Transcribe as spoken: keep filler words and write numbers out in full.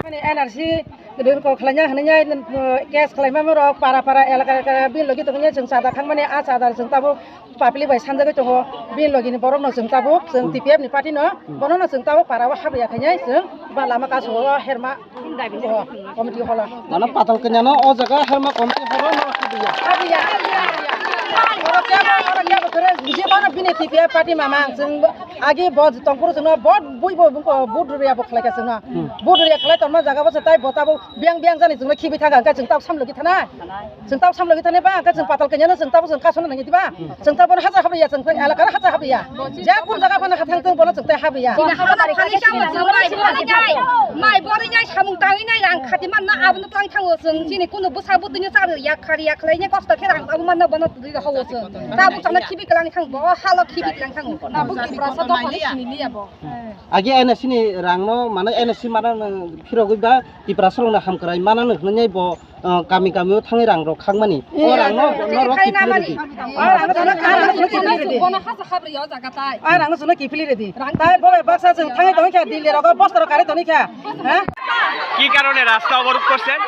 Mane N R C rin kok khlaina hwnwi, uh, case khlaima rok para para elaka elaka bini logi tongwi chwng chada thangmani, a chada chwng tabuk public bai sanjagwi tongo. Bini logi ni borok no chwng tabuk chwng T P F ni party no, bono no chwng tabuk para o habya khainai chwng ba lama kasu o herma. Oh, committee hall o. Mane patal kanya no o jaga herma committee hall o no habiya. Habiya, habiya, habiya. Oro kebo, oro kebo kore, bisi mano bini T P F party mamang, chwng agi bo tongphuru chwngno bo bui bo, bo, bo duriya bo khlaika chwngno. Hmm. Bo duriya khlai tongma jaga bo se tai bo tabo biang biang jani chwngno khibi thaga, hwnkhe chwng tabo samlogi thanai. Chwng tabo samlogi thani ba, hwnkhe chwng patal kanya no chwng tabo chwng kasona nangya diba? Chwng tabo hacha habiya, chwng tei elaka hacha habiya. Ja kun jaga phano hathang tong bono chwng tei habiya. Mai bori nai, mai bori nai samung tangwi nai rang khati manna abono twlang thango chwng chini kunu bwsa bwtwino chari ya khari ya khlai nai kosto khe rang abo manna bono twi hawo chwng. Tabuk chana khibi kwlang thango, bo halo khibi kwlang thango. Tabuk Tiprasa dophani sini liya bo. Agi N S C ni rangno mane N S C mana phirogwi ba Tiprasa rokno hamkrai mana hwnwi bo. Ah, kami kami o thangwi rang rok khakmani. O rang no, no rok kipli redi. O rang no chwngno kipli redi. Bono hasa habri o jaga tai. O rang no chwngno kipli redi. Tai bo bai baksa chwng thangwi tongwi kha, Delhi rogo bosta rok karwi tongwi kha. Ha? কি কারণে রাস্তা অবরোধ করছেন?